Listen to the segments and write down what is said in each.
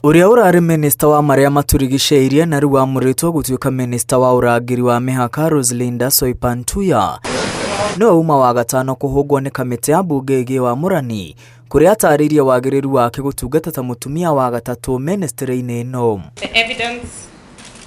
Ũrĩa ũrarĩ minista wa marĩa matũrigicĩirie na rĩu amũrĩtwo gũtuĩka minista wa ũrangĩri wa mĩhaka Roselinda Soipan Tuya nĩwe uma wa gatano kũhũngwo nĩ kamĩtĩ ya mbunge ĩgiĩ wamũrani kũrĩa atarĩirie wagĩrĩru wake gũtungata ta mũtumia wa gatatũ ministry-inĩ ĩno. The evidence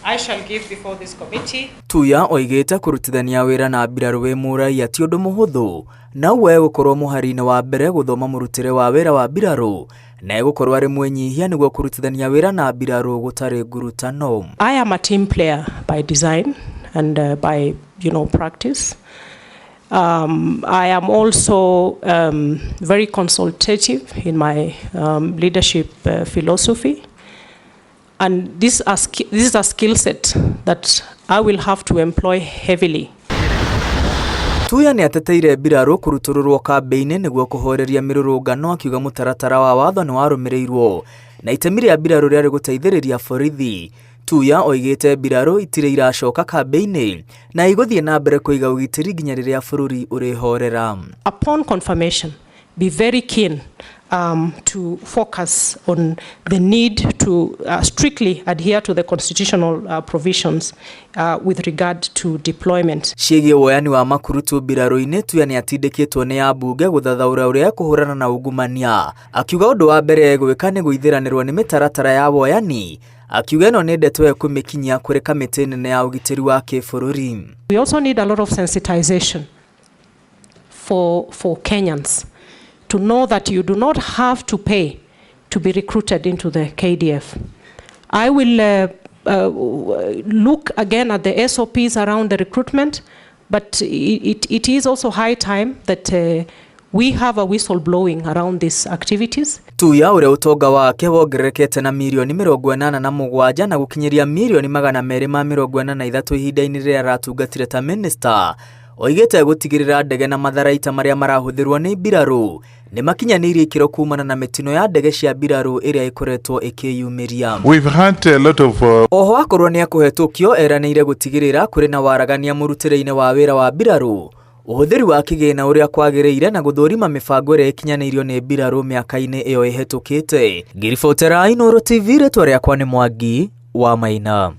I shall give before this committee. Tuya oigĩte kũrutithania wĩra na mbirarũ wĩ mũraiya ti ũndũ mũhũthũ na ũguo egũkorwo mũhari-inĩ wa mbere gũthoma mũrutĩre wa wĩra wa mbirarũ na egũkorwo arĩ mwĩnyihia nĩguo kũrutithania wĩra na mbirarũ gũtarĩ ngurutano. I am a team player by design and by practice. I am also very consultative in my leadership philosophy. And this is a skill set that I will have to employ heavily. Tuya nĩ ateteire mbirarũ kũrutũrũrwo kambĩ-inĩ nĩguo kũhoreria mĩrũrũngano akiuga mũtaratara wa watho nĩ warũmĩrĩirwo na itemi rĩa mbirarũ rĩarĩ gũteithĩrĩria borithi. Tuya oigĩte mbirarũ itirĩ iracoka kambĩ-inĩ na igũthiĩ na mbere kũiga ũgitĩri nginya rĩrĩa bũrũri ũrĩhorera. Upon confirmation, be very keen to focus on the need to strictly adhere to the constitutional provisions with regard to deployment. Ciĩgiĩ woyani wa makurutu mbirarũ-inĩ, Tuya nĩ atindĩkĩtwo nĩ ambunge gũthathaũra ũrĩa ekũhũrana na ungumania, akiuga ũndũ wa mbere egwĩka nĩ gũithĩranĩrwo nĩ mĩtaratara ya woyani, akiuga ĩno nĩ ndeto ekũmĩkinyia kũrĩ kamĩtĩ nene ya ũgitĩri wa kĩbũrũri. We also need a lot of sensitization for Kenyans to know that you do not have to pay to be recruited into the KDF. I will look again at the SOPs around the recruitment, but it is also high time that we have a whistleblowing around these activities. Tuya ũrĩa ũtonga wake wongererekete na mirioni 87 na gũkinyĩria mirioni 283 ihinda-inĩ rĩrĩa aratungatire ta minista, oigĩte gũtigĩrĩra ndege na matharaita marĩa marahũthĩrwo nĩ mbirarũ nĩ makinyanĩirie ikĩro kumana na mĩtino ya ndege cia mbirarũ ĩrĩa ĩkoretwo ĩkĩyumĩria. We've had a lot of Oho akorwo nĩ ekũhetũkio eranĩire gũtigĩrĩra kũrĩ na waragania mũrutĩre-inĩ wa wĩra wa mbirarũ, ũhũthĩri wa kĩgĩna ũrĩa kwagĩrĩire na gũthũrima mĩbango ĩrĩa ĩkinyanĩirio nĩ mbirarũ mĩaka-inĩ ĩyo ĩhetũkĩte. Ngiribotera Inooro TV, rĩtwa rĩakwa nĩ Mwangi wa Maina.